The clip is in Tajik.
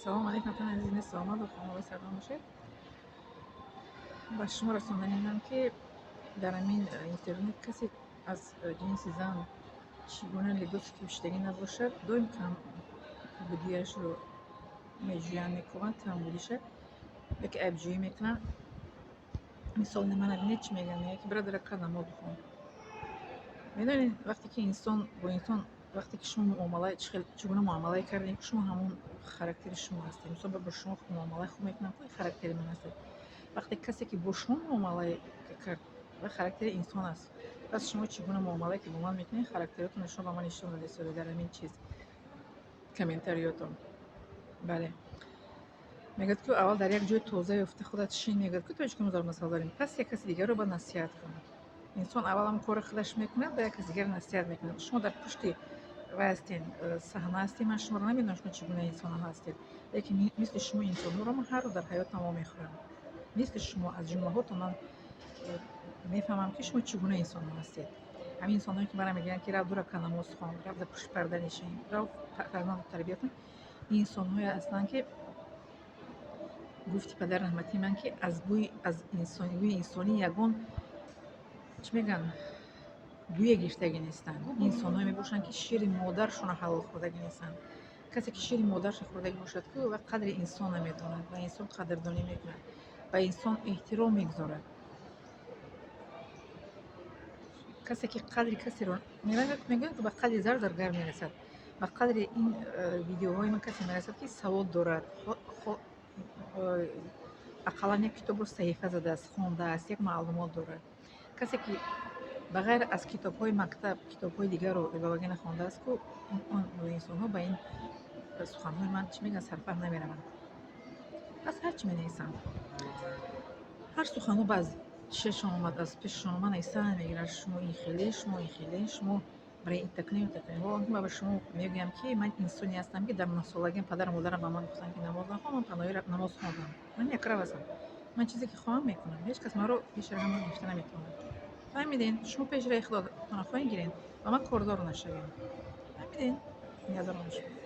Ассалому алайкум, ватани азиз, саломат ва хонаводаи сардон бошед. Ба шумо расонданинам, ки дар ҳамин интернет касе аз ҷинси зан чӣ гуна либосе пӯшидагӣ набошад, доим камбудиашро меҷӯянд, мекӯбанд камбудиша яке айбҷӯӣ мекунанд. Мисол, мана бинед, чӣ мегӯянд: мегӯянд, ки бира, ду ракъат намоз бихон. Медонед, вақте ки инсон бо инсон, вақте ки шумо муомала, чӣ гуна муомалае кардем, шумо ҳамон характери шумо ҳастед. Мисол, бо шумо муомалаи хуб мекунам, характери ман ҳастед. Вақте касе ки бо шумо муомалае кард, ва характери инсон аст. Пас шумо чӣ гуна муомалае ки бо ман мекунед, характеротонро шумо ба ман нишон додед дар ҳамин чиз, комментариётон. Бале, мегӯяд, ки аввал дар як ҷои тоза ёфта худат шин, мегӯяд, ки тоҷики мо масал дорем, пас як каси дигарро бояд насиҳат кунад. Инсон аввал ҳам кори худаш мекунад ва як каси дигарро насиҳат мекунад. Шумо дар пушти вай ҳастед, саҳна ҳастед. Ман шуморо намедонам, шумо чӣ гуна инсонҳо ҳастед, лекин мисли шумо инсонҳоро ман ҳар рӯз дар ҳаётам вомехӯрам. Мисли шумо, аз ҷумлаҳотон ман мефаҳмам, ки шумо чӣ гуна инсонҳо ҳастед. Ҳамин инсонҳое, ки мара мегӯянд, ки рав, ду ракъат намоз хон, рав, дар пушти парда нишин, рав, фарзандро тарбия кун, ин инсонҳое ҳастанд, ки гуфти падар раҳматии ман, ки аз бӯи аз инсони бӯи инсонӣ ягон, чӣ мегӯянд, бӯе гирифтагӣ нестанд. Инсонҳое мебошанд, ки шири модаршонро ҳалол хӯрдагӣ нестанд. Касе ки шири модарша хӯрдагӣ бошад ку, ва қадри инсон намедонад, ба инсон қадрдонӣ мекунад, ба инсон эҳтиром мегузорад. Касе ки қадри касеро мегӯянд, ки ба қадри зар заргар мерасад. Ба қадри ин видеоҳои ман касе мерасад, ки савод дорад, ақаллан як китобро саҳифа задааст, хондааст, як маълумот дорад. Касе ки ба ғайр аз китобҳои мактаб китобҳои дигарро иловагӣ нахондааст ку, он инсонҳо ба ин суханҳои ман, чӣ мегӯянд, сарфаҳм намераванд. Пас ҳар чӣ менависам, ҳар суханҳо ба аз чишашон омад, аз пешашон омад, нависта намегирад. Шумо ин хеле, шумо ин хеле, шумо барои ин такнем, такнем. Ман ба шумо мегӯям, ки ман инсоне ҳастам, ки дар 9-солагиам падару модарам ба ман гуфтанд, ки намоз нахон, ман паноҳи намоз хондам. Ман якрав ҳастам. Ман чизе ки хоҳам, мекунам. Ҳеҷ кас маро пеши раҳамон гирифта наметавонад. Фаҳмиден? Шумо пеши раҳи худотона хоҳед гирен, ба ман кордор нашавед. Фаҳмиден? Нигаҳдорон бошед.